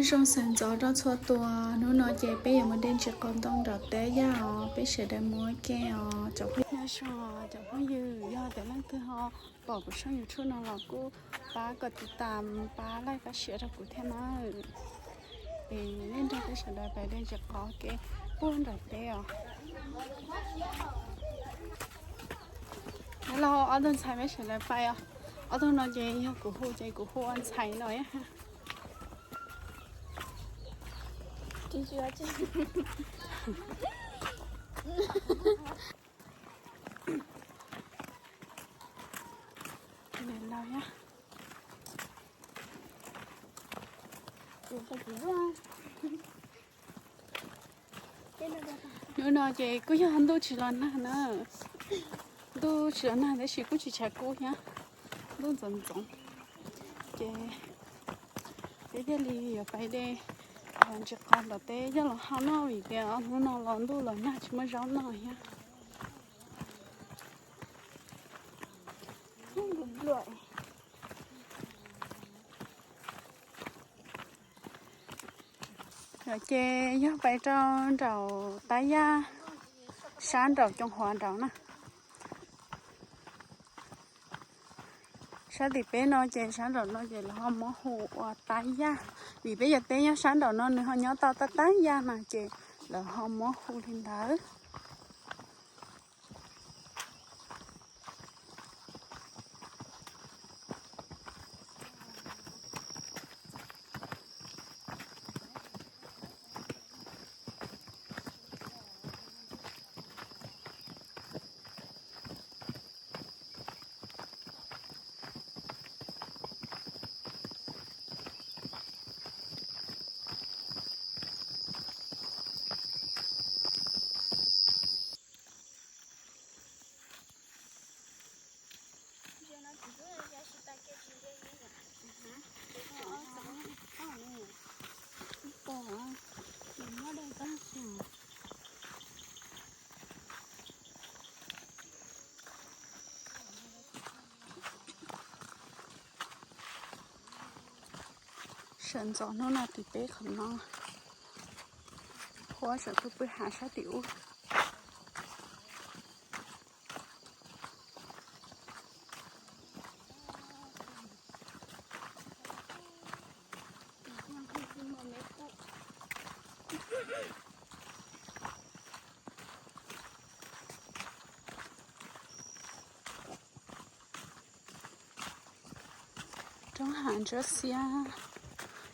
Zoo sawv ntxov rau txhua tus, hnub no ces peb yuav mus de ntsis qos ntoo nram teb yaj os, peb sawv daws mus ua ke os cov phooj ywg. Cov phooj ywg, yog tias leej twg ho pom kuv tshooj YouTube no los kuj pab kom tiv tam, pab like, pab share rau kuv thiab na. Es nej nrog peb sawv daws pais de ntsis qos kev puag nram teb os. Nyob los ob tug ntxhais peb sawv daws pais os. Ob tug no ces yog kuv hu ces kuv hu ua ntxhais no. Hnub no ces kuj yog ntuj tsis los nag na, ntuj tsis los nag tab sis kuj tsis tshav kub thiab, ntuj ntxoov ntxoov. Ces peb thiaj li yuav pais de ntsis qos nram teb yaj los hau noj vim tias hnub no los ntuj los nag tsis muaj zaub noj thiab. Ces yog pais rau nraum tab yaj sab nraum coom huav nraud na. Sab tim peb no ces sab nraum no ces lawv ho muab hu ua tab yaj, vim peb cov teb nyob sab nraum no nws ho nyob tau tab tab yaj mas ces lawv ho muab hu li ntawd. Sawv ntxov hnub no tim peb qhov no, huab saum tus pw hav sab tim ub. Roob hav ntsuab xiab,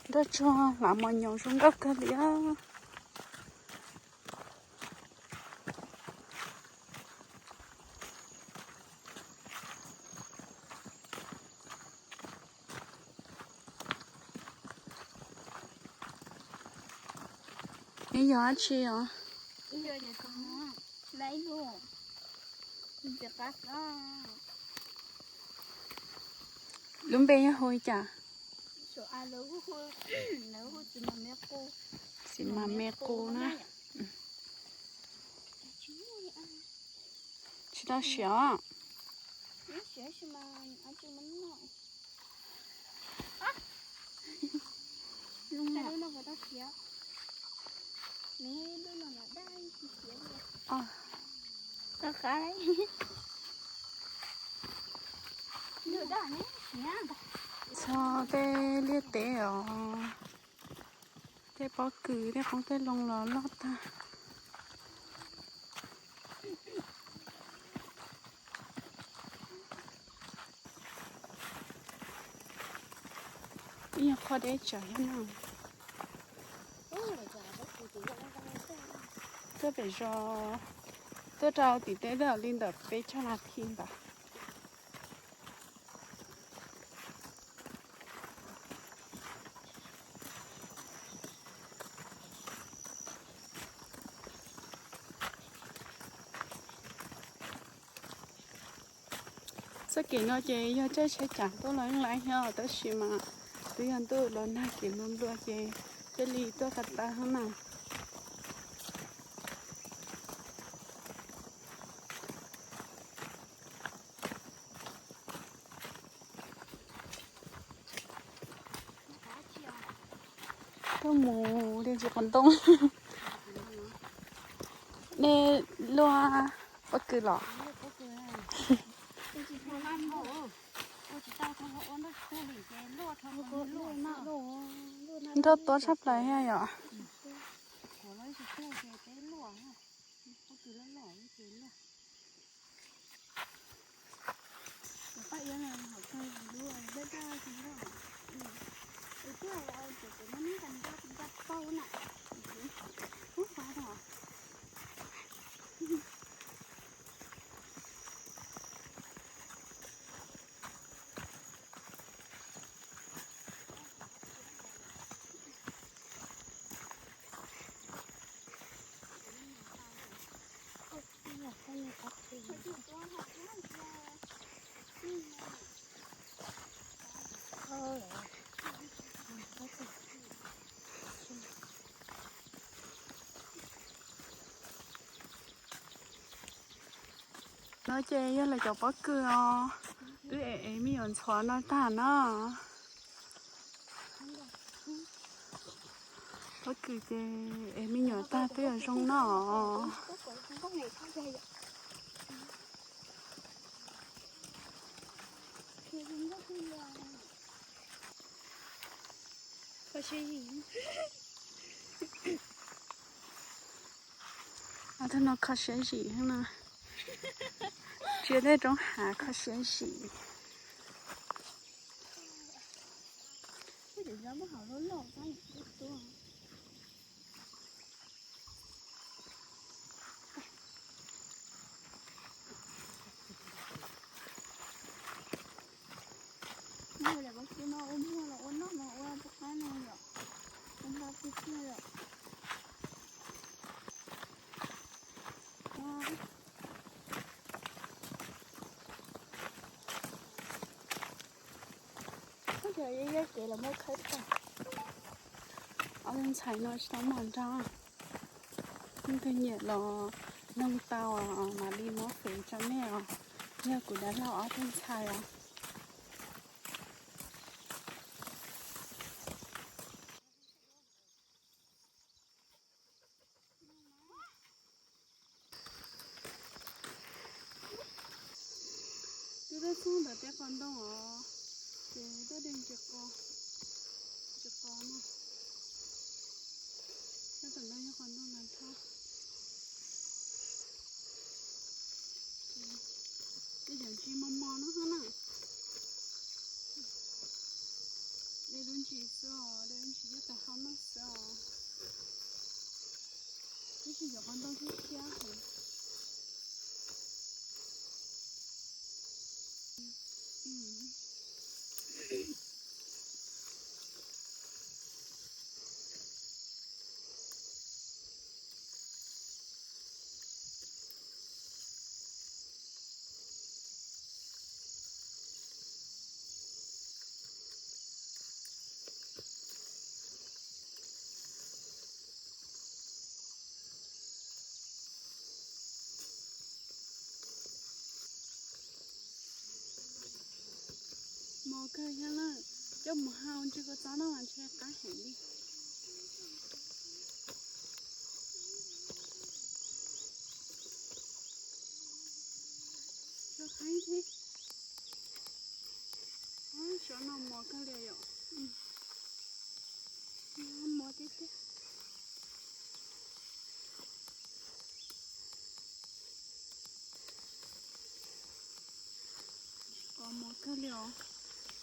nroj tsuag hlav mos nyoos zoo nkauj kawg li os. Neb yog dab tsi os? Lub npe yog hu li cas? Txiv mas me qus na. Tsis tau siav. Txog tej liaj teb os, tej pob kws tej qoob tej loo los loj tag. Ib nyuag qhov deb tsawv thiab no. Tuaj pem zos, tuaj rau tim teb twb li ntawm peb caug nas this ntawd. Txoj kev no ces yog caij tsheb cav tuaj los yeej laib thiab tab sis mas twb yog ntuj los nag kev nplua nplua ces thiaj li tuaj ko taw na. Mus de ntsis qos ntoo. Nej luaj pob kws los? Nroj tuab tshaj plaws thiab yom. No ces yog lawv cov pob kws os, twb ev ev me nyuam ntxhuav no tag no. Pob kws ces ev me nyuam tag twb yuav zoo no. Tus no kho siab zim heev no. Tsiab dej roob hav kho siab zim. Ua muag los ua noj los ua pub qab no yom, ua npab pub tiag yom. Ob tug ntxhais no tsis tau mov nrog, leej twg nyiam los noog tau mam li muab fem rau nej os. Yog kuv dab laug ob tug ntxhais os. Twb tuaj txog ntawm tej qos ntoo os, ces tuaj de ntsis qos, ntsis qos no. Nyob tom no yog qos ntoo nas thob. Tej cov ntsis mos mos no na. De lub ntsis xwb os, de lub ntsis coj tau hau noj xwb os. Tab sis cov qos ntoo thiab thiab heev. Mos kawg thiab na, coj mus hau ntsis kua txob no mas ntshe qab heev li. Cov qheeb thiab. Xyov no mos kawg li yom. Mos tiag tiag. Qos mos kawg li os.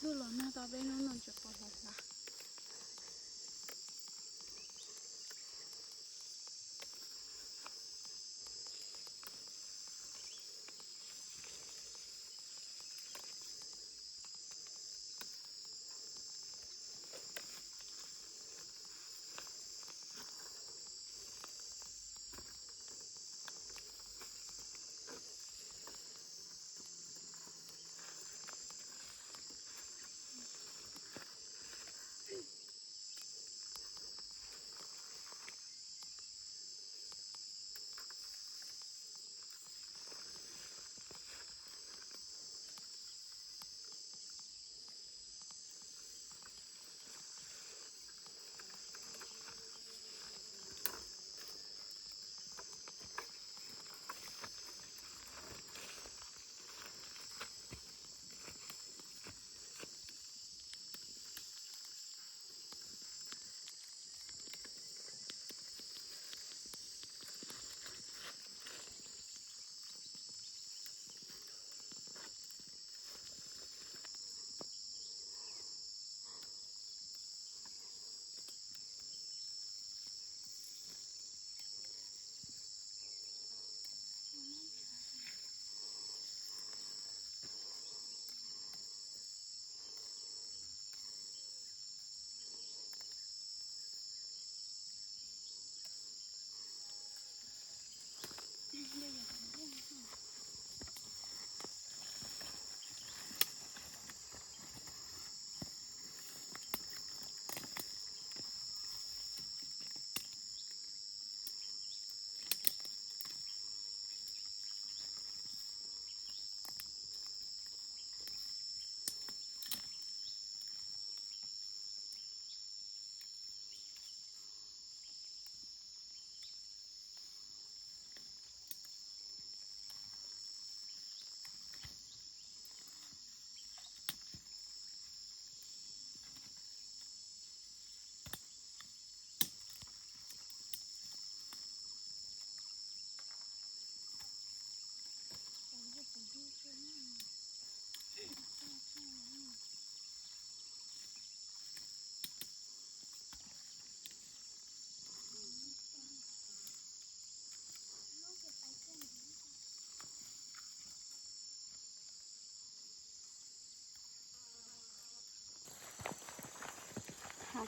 Luj los nag tau peb hnub no tsis qos hlav hlav.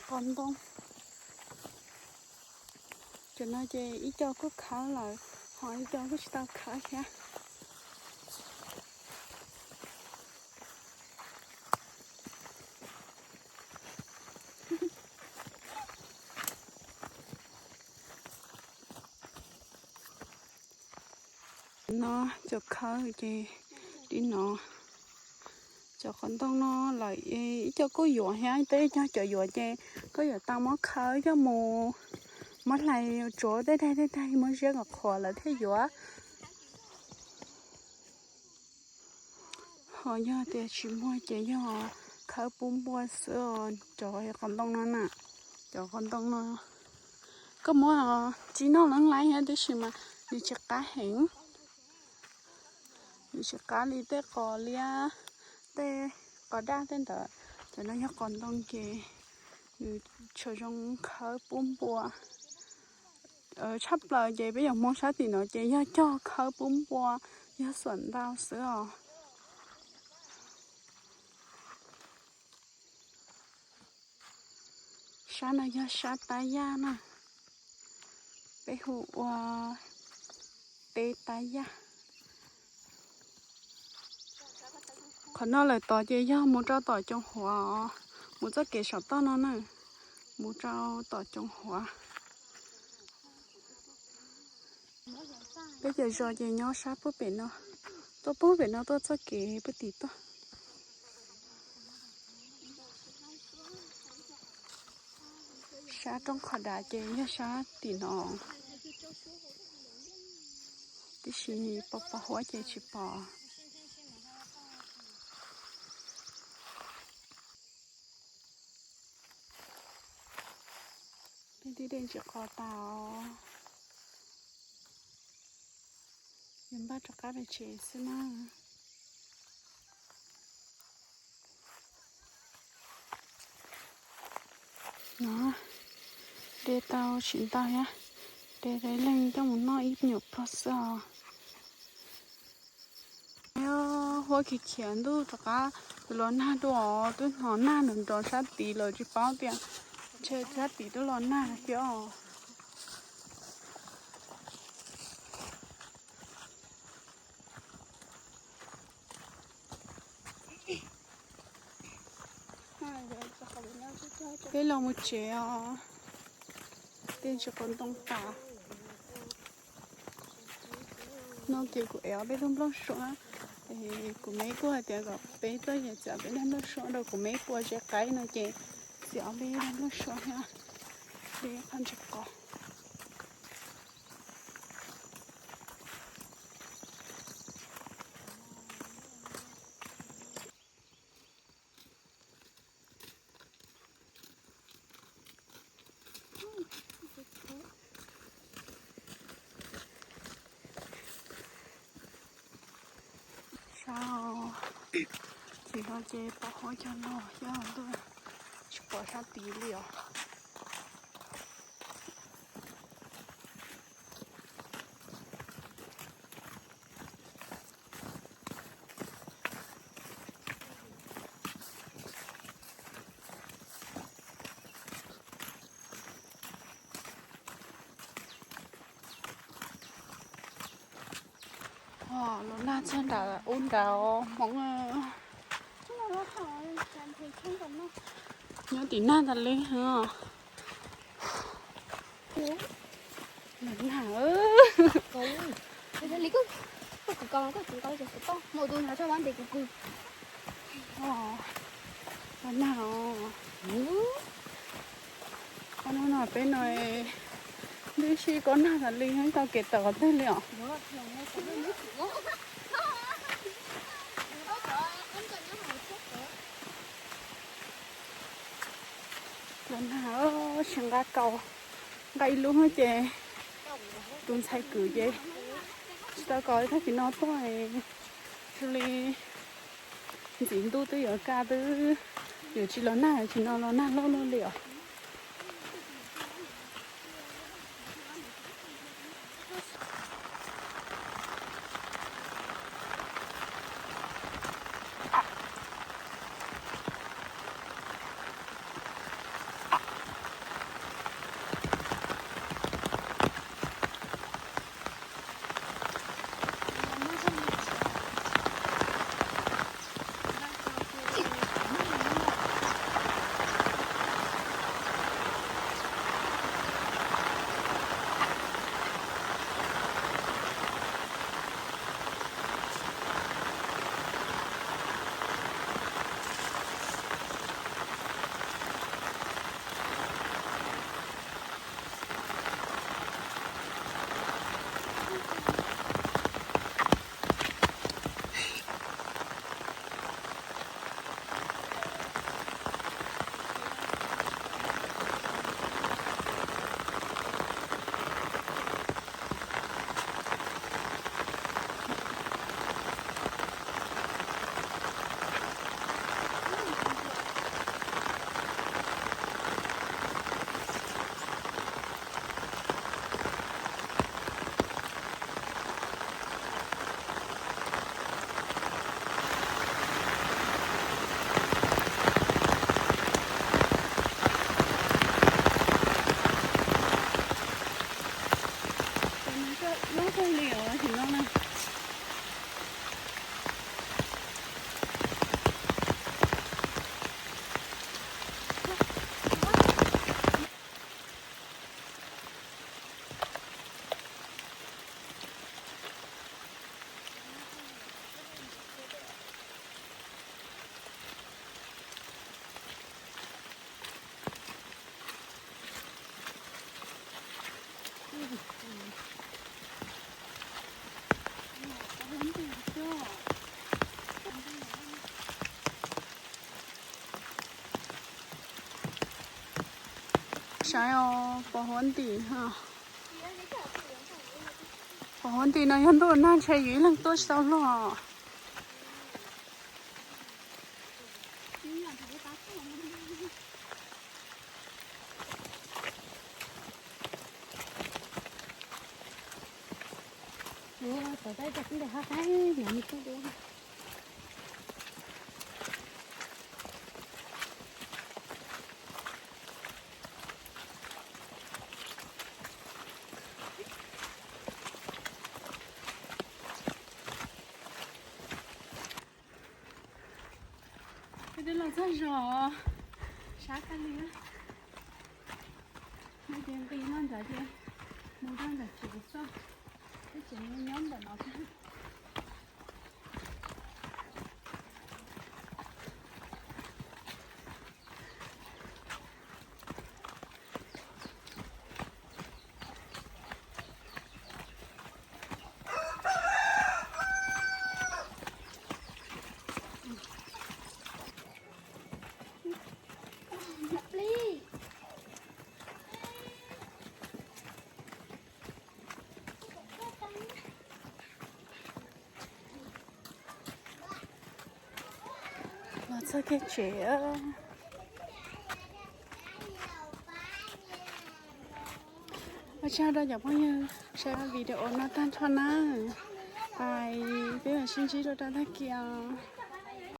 Qos ntoo. Cov no ces ib co kuj khawb lawm, ho ib co kuj tsis tau khawb thiab. No cov khawb ces li no. Cov qos ntoo no lawm ib co kuj yuav thiab, tej cov yuav ces koj yuav tau muab khawb coj mus, muab hlais tsuav tej daig tej daig muab ziab kom qhuav lawm thiaj yuav. Ho yog tias tsis muaj ces yog khawb pub npua xwb os. Cov qos ntoo no na, cov qos ntoo no koj muab tsis noj leej laib thiab tab sis mas nws tsis qab heev, nws tsis qab li tej qos liab, tej qos daj tej ntawd. Cov no yog qos ntoo ces nws tsuas zoo khawb pub npua. Tshaj plaws ces peb yuav muab sab tim no ces yog cog khawb pub npua, yog xuam ntau xwb os. Sab no yog sab tab yaj na, peb hu ua teb tab yaj. Qhov no lawm tod ces yog mus rau tom Coom Huav, mus txoj kev saum toj no na, mus rau tom Coom Huav. Peb cov zos ces nyob sab puag pem no, tuaj puag pem no tuaj txoj kev puag tim toj. Sab roob qhov dav ces yog sab tim no, tiam sis pos pos huab ces tsis pom. Peb tib dej ntsis qos tas, yuav npaj rov qab pem tsev xwb na. No, de tau tsis ntau thiab, de tau ib leeg coj mus noj ib nyuam pluag xwb os. Huab khiav khiav ntuj rov qab, tus los nag dua, twb hnov nag nrov nrov sab tid lawm tsis paub tias ntshe sab tid twb los nag thiab os. Peb los mus tsev os. Tej ntsis qos ntoo tas. No ces kuv ev ob peb lub nplooj suab. Kuv me kuj hais tias kom peb tuaj txiav ob peb daim nplooj suab rau kuv me pua tsev qaib no ces txiav ob peb daim nplooj suab thiab, peb qhov ntsis qos. Sab, tsis no ces pom huab cog log xyov ntuj, tsis pom sab tid li os. Los nag txog nram ub nrad hmoov. Nyob tim nag tas li os. Los nag. Los nag os. Qhov no no peb no, ntuj sib kob nag tas li, tau kev tawm qhov twg li os. Los nag, tsis nqa kaus, nqa ib lub ces tus ntxhais kwv ces tsis tau kaus tag kis no tuaj, xws li ntxiv ntuj twb yuav kaj twb yuav tsis los nag, tsis no los nag loj loj li os. Pom huv ntim, pom huv ntim no yog ntuj nag ntshe yus ib leeg tuaj tsis tau luag. Twb los txog zos sab kawg li. No ces nqis no ntawd ces mus rau ntawm tsev xwb, twb tseem nyob ntawm no thiab. Los txog kiag tsev. Ua tsaug rau cov phooj ywg saib video no tag nrho na. Peb mam sib ntsib rau tag kis os.